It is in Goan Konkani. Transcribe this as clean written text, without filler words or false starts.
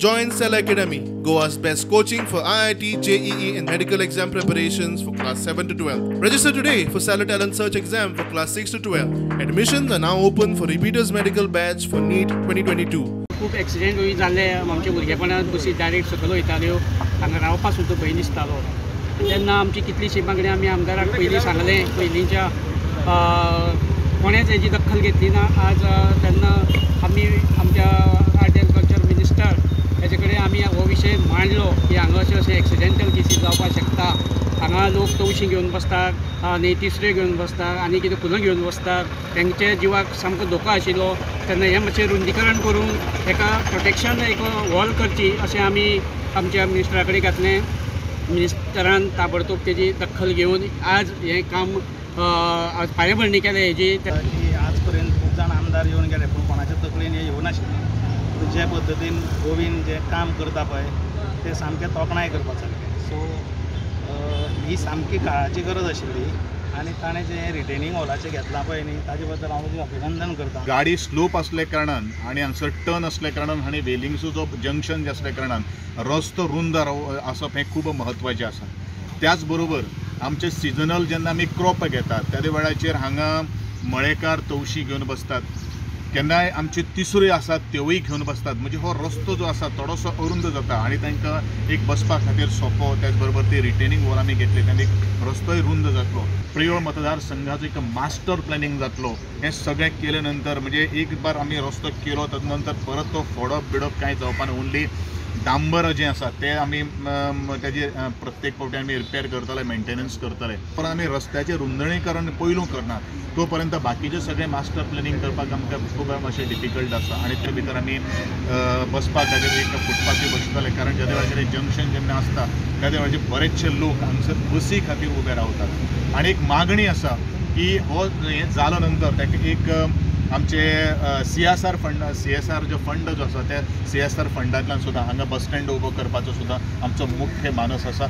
Join Cell Academy, Goa's best coaching for IIT, JEE and medical exam preparations for class 7 to 12. Register today for Cellar Talent Search exam for class 6 to 12. Admissions are now open for repeaters medical batch for NEET 2022. खूब एक्सिडेंटूय जाल्ले आमच्या भुरगेपणांत, बसी डायरेक्ट सकयल वयताल्यो, हांगा रावपा सुद्दां भंय दिसतालो. तेन्ना आमची कितलीशी मागणी आमी आमदाराक पयलीं सांगलें, पयलींच्या कोणेच हेजी दखल घेतली ना. आज तेन्ना आमी आमच्या आर्ट एंड कल्चर मिनिस्टर हेजे कडेन आमी हो विशय मांडलो की हांगा अशें अशें एक्सिडेंटल केसीस जावपाक शकता, हांगा लोक तवशीं घेवन बसतात आनी तिसऱ्यो घेवन बसतात आनी कितें फुलां घेवन बसतात, तेंच्या जिवाक सामको धोको आशिल्लो. तेन्ना हें मातशें रुंदीकरण करून एका प्रोटेक्शन एक वॉल करची अशें आमी आमच्या मिनिस्टरा कडेन घातलें. मिनिस्टरान ताबडतोब तेजी दखल घेवन आज हें काम आज पायाभरणी केल्या हेजी. की आजपर्यंत खूब जाण आमदार येवन गेले पूण कोणाच्या तकलेन हें येवनाशिल्लें. जे पद्दतीन गोविंद जें काम करता पळय तें सामकें तोखणाय करपा सारकें. सो ही सामकी काळाची गरज आशिल्ली आनी ताणें जें रिटेनिंग वॉलाचें घेतलां पळय न्ही ताजे बद्दल हांव तुजें अभिनंदन करता. गाडी स्लोप असल्या कारणान आनी हांगसर टर्न असल्या कारणान आनी वेलिंग्सो जो जंक्शन जे असल्या कारणान रस्तो रुंद आसप हें खूब म्हत्वाचें आसा. त्याच बरोबर आमचे सिजनल जेन्ना आमी क्रॉप घेतात त्या वेळाचेर हांगा मळेकार तवशी घेवन बसतात, केन्नाय आमच्यो तिसऱ्यो आसात त्योय घेवन बसतात. म्हणजे हो रस्तो जो आसा थोडोसो अरुंद जाता आनी तांकां एक बसपा खातीर सोंपो. त्याच बरोबर ती रिटेनिंग वॉल आमी घेतली तेन्ना एक रस्तोय रुंद जातलो. प्रियोळ मतदारसंघाचो एक मास्टर प्लॅनिंग जातलो. हें सगळें केले नंतर म्हणजे एक बार आमी रस्तो केलो तद नंतर परत तो फोडप बिडप कांय जावपा ना. ओन्ली डांबर जें आसा तें आमी तेजे प्रत्येक फावटी आमी रिपेर करतले, मेंटेनन्स करतले. पण आमी रस्त्याचें रुंदणीकरण पयलू करना तो पर्यंत बाकीचें सगळें मास्टर प्लॅनिंग करपाक आमकां खूब मातशें डिफिकल्ट आसा. आनी ते भितर आमी बसपाक खातीर एक फुटपाथी बसतले, कारण ज्या वेळाचेर जंक्शन जेन्ना आसता त्या वेळाचेर बरेचशे लोक हांगसर बसी खातीर उबे रावतात. आनी एक मागणी आसा की हो हें जालो नंतर ताका एक आमचे CSR fund, CSR जो फंड जो आसा त्या CSR फंडांतल्यान सुद्दां हांगा बस स्टँड उबो करपाचो सुद्दां आमचो मुख्य मानस आसा.